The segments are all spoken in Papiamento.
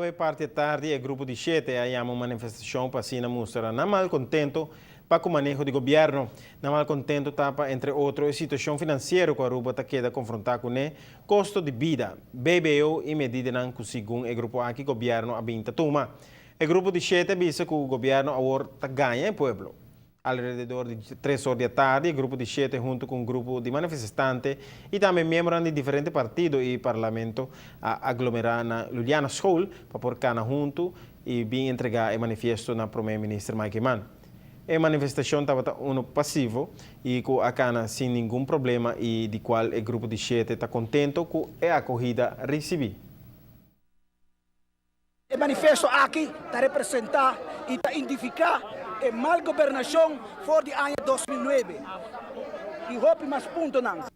Awe parti tardi e Grupo di Shete a yama un manifestacion pa asina mustra nan malcontento pa cu maneho di gobierno. Nan malcontento ta pa entre otro e situacion financiero cu Aruba ta keda confronta cune, costo di bida, BBO y medidanan cu segun e grupo aki gobierno a bin ta tuma. E Grupo di Shete a bisa cu gobierno awor ta gaña e pueblo. Alrededor di 3 or di atardi, e Grupo di Shete hunto cu un grupo di manifestante y tambe miembronan di diferente partido y parlamento a aglomera na Juliana School pa por cana hunto y bin entrega e manifiesto na Prome Minister Mike Eman. E manifestacion tabata uno pasivo y cu a cana sin ningun problema y di cual e Grupo di Shete ta contento cu e acogida ricibi. E manifesto aki ta representa y ta identifica e mal gobernacion for di aña 2009 y hopi mas puntonan.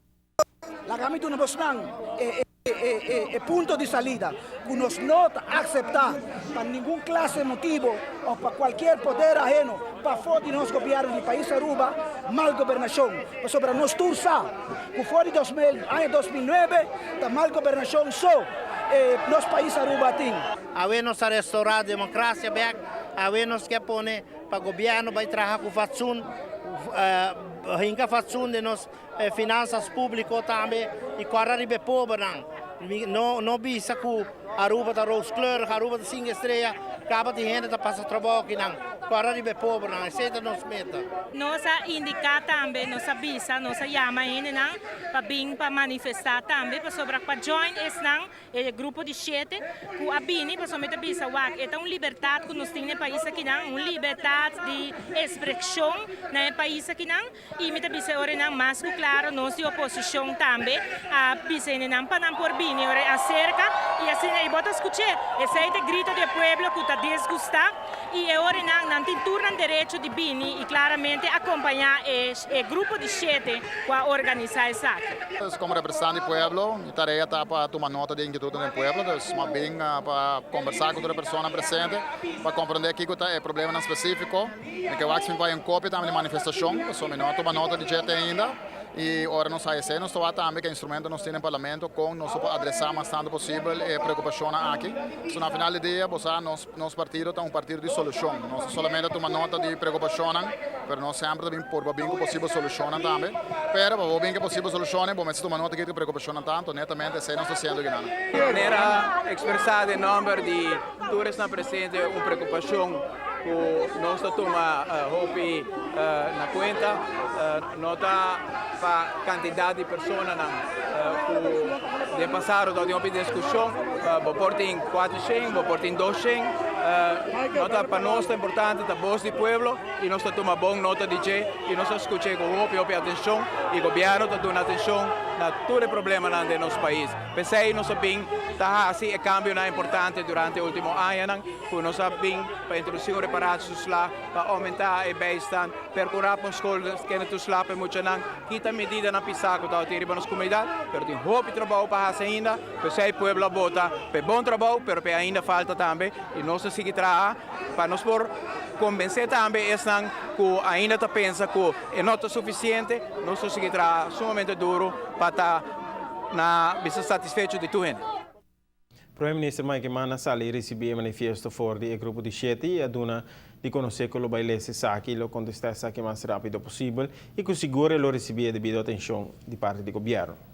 Laga mi duna bosnan e punto di salida cu nos no ta acepta pa ningun clase motibo of pa cualkier poder aheno pafo di nos gobierno di pais Aruba mal gobernacion. Pasobra nos tur sa cu for di aña 2009 ta mal gobernacion so nos pais Aruba tin. Awe nos a restaura democracia bek, awe nos kier pone pa gobierno bay traha cu fatsoen, hinca fatsoen den nos finanzas publico tambe y corda riba e pobernan. No, no bisa cu Aruba ta rooskleurig, Aruba ta 5 estrella, caba di hende ta pasa trabou akinan. Corda riba e pobernan, esey ta nos meta. Nos a indica tambe, nos a bisa, nos a yama hendenan pa bin pa manifesta tambe, pasobra pa join esnan, e Grupo di Shete, cu a bini, pasobra mi ta bisa, wak, e ta un libertad cu nos tin na e pais akinan, un libertad di expresion na e pais akinan, y mi ta bisa ora nan mas cu claro, nos di oposicion tambe a bisa hendenan pa nan por bini ora acerca, y asina, y bo ta scuche, esey ta e grito di e pueblo cu ta disgusta, y e ora nan, nan tin tur nan derecho di bini y claramente acompaña e Grupo di Shete cu a organisa esaki. Pues, como representante di pueblo, mi tarea ta pa tuma nota di inquietud den pueblo, dus m'a bin pa conversa cu tur persona presente, pa comprende kico ta e problema specifico. Mi kier wak si mi por un copia tambe di manifestacion, so mi no a tuma nota di dje ainda. Y ora nos haya esey, nos ta tambe cu instrumento nos tin den parlamento con nos por adresa mas tanto posibel e preocupacion aki. So na final di dia, bo sa, nos partido ta un partido di solucion. Nos no solamente tuma nota di preocupacion, pero nos semper tambe por bin cu posibel solucion tambe. Pero pa bin cu posibel solucion, bo mester tuma nota di preocupacion tanto, netamente esey nos ta haciendo aki. Manera expresa den nomber di tur esnan presente un preocupacion cu nos ta tuma hopi na cuenta, no ta pa cantidad di personanan cu den pasado tabatin hopi discusion, bo por tin 400, bo por tin 200, no ta pa nos ta importante, ta voz di pueblo y nos ta tuma bon nota di dje y nos ta scucha cu hopi hopi atencion y gobierno ta duna atencion na tur e problemanan den nos pais. P'esey nos a bin ta haci e cambionan importante durante e ultimo añanan cu nos a bin pa introduci un reparatietoeslag, pa aumenta e bijstand, percura pa un school toeslag pa muchanan, kita medidanan pisa cu ta riba nos comunidad, pero tin hopi trabou pa haci ainda. P'esey pueblo a vota pa bon trabou, pero pe ainda falta tambe y nos ta sigui traha pa nos por convence tambe esnan cu ainda ta pensa cu e no ta suficiente. Nos ta sigui traha sumamente duro pa ta na bisa satisfecho di tur hende. Prome Minister Mike Eman a sali y ricibi e manifiesto for di e Grupo di Shete y a duna di conoce cu lo bay lesa esaki y lo contesta esaki mas rapido posibel y cu sigur lo ricibi e debido atencion di parti di gobierno.